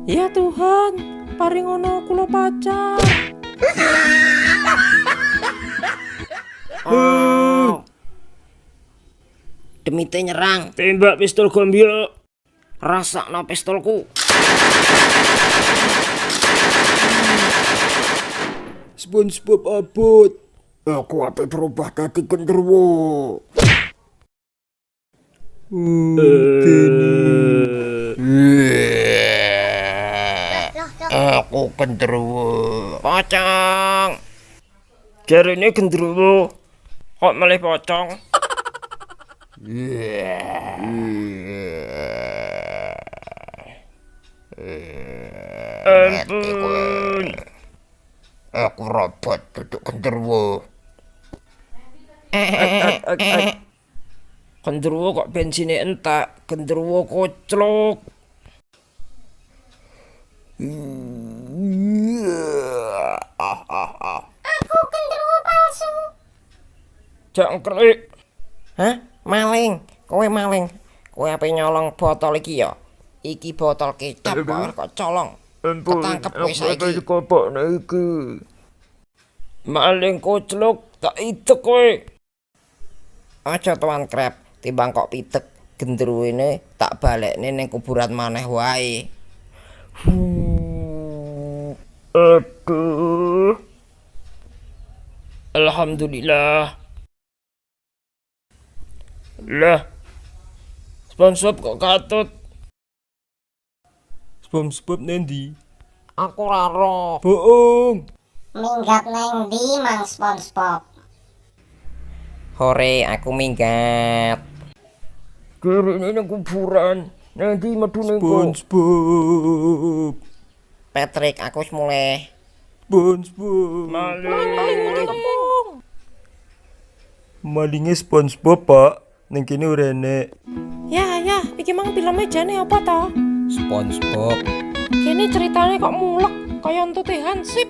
Ya Tuhan, paringono kula pacar. Oh. Demite nyerang. Tembak pistol gombyo. Rasakno pistolku. SpongeBob abot. Aku ape berubah dadi genderuwo. Aku genderuwo. Pocong. Jarene genderuwo. Kok malah pocong? Ampun. Aku robot duduk genderuwo. Genderuwo kok bensine entek, genderuwo koclok. Aku genderuwo palsu. Jangkrik. Hah? Maling. Kowe maling. Kowe ape nyolong botol iki ya? Iki botol kecap kok colong. Ampun, Ketangkep kowe aku saiki. dikobokno iki. Maling koclok, tak idek kowe. Aja Tuan Krab, timbang kok pitek genderuwene tak balekne ning kuburan maneh wae. Aduh. Alhamdulillah. Lah. SpongeBob kok katut. SpongeBob nendi? Aku ora roh. Bohong. Minggat neng ndi Mang SpongeBob? Hore, aku minggat. Kirene nang kuburan. Nendi medune kok? SpongeBob. Patrick, aku wis mulih. SpongeBob. Maling. Malinge SpongeBob, Pak. Ning kene ora enek. Ya, ya, iki mang filme jane apa to? SpongeBob. Kene ceritane kok mulek kaya entute hansip.